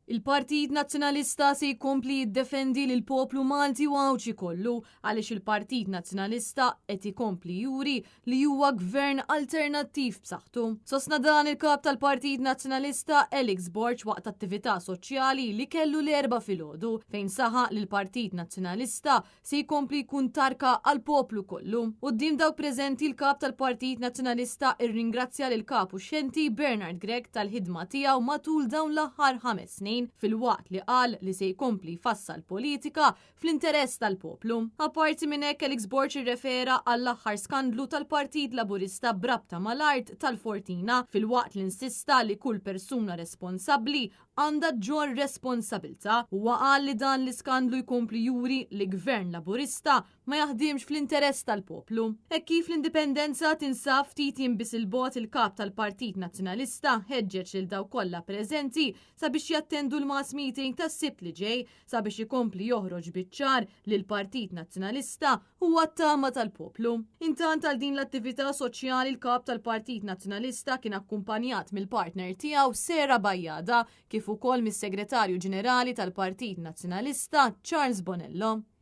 Il-Partit Nazzjonalista se jkompli jiddefendi lill-poplu Malti u Għawdxi kollu għaliex il-Partit Nazzjonalista qed ikompli juri li huwa gvern alternattiv b'saħħtu. Sostna dan il-Kap tal-Partit Nazzjonalista Alex Borg waqt attività soċjali li kellu l-Erbgħa filgħodu fejn saħaq li l-Partit Nazzjonalista se jkompli jkun tarka għall-poplu kollu. Quddiem dawk preżenti l-Kap tal-Partit Nazzjonalista rringrazzja lill-Kap uxxenti Bernard Grech tal-ħidma tiegħu matul dawn l-aħħar ħames snin filwaqt li qal li se jkompli jfassal politika fl-interess tal-poplu. Apparti minn hekk Alex Borg irrefera għall-aħħar skandlu tal-Partit Laburista b'rabta mal-art tal-Fortina filwaqt li insista li kull persuna responsabbli għandha ġġorr responsabiltà. Huwa qal li dan l-iskandlu jkompli juri li Gvern Laburista ma jaħdimx fl-interess tal-poplu. Hekk kif l-Indipendenza tinsab ftit jiem biss 'il bogħod il-Kap tal-Partit Nazzjonalista ħeġġeġ lil dawk kollha preżenti sabiex jattendu l-mass meeting tas-Sibt li ġej sabiex ikompli joħroġ biċ-ċar li l-Partit Nazzjonalista huwa t-tama tal-poplu. Intant għal din l-attività soċjali l-Kap tal-Partit Nazzjonalista kien akkumpanjat mill-partner tiegħu Sarah Bajada kif ukoll mis-Segretarju Ġenerali tal-Partit Nazzjonalista Charles Bonello.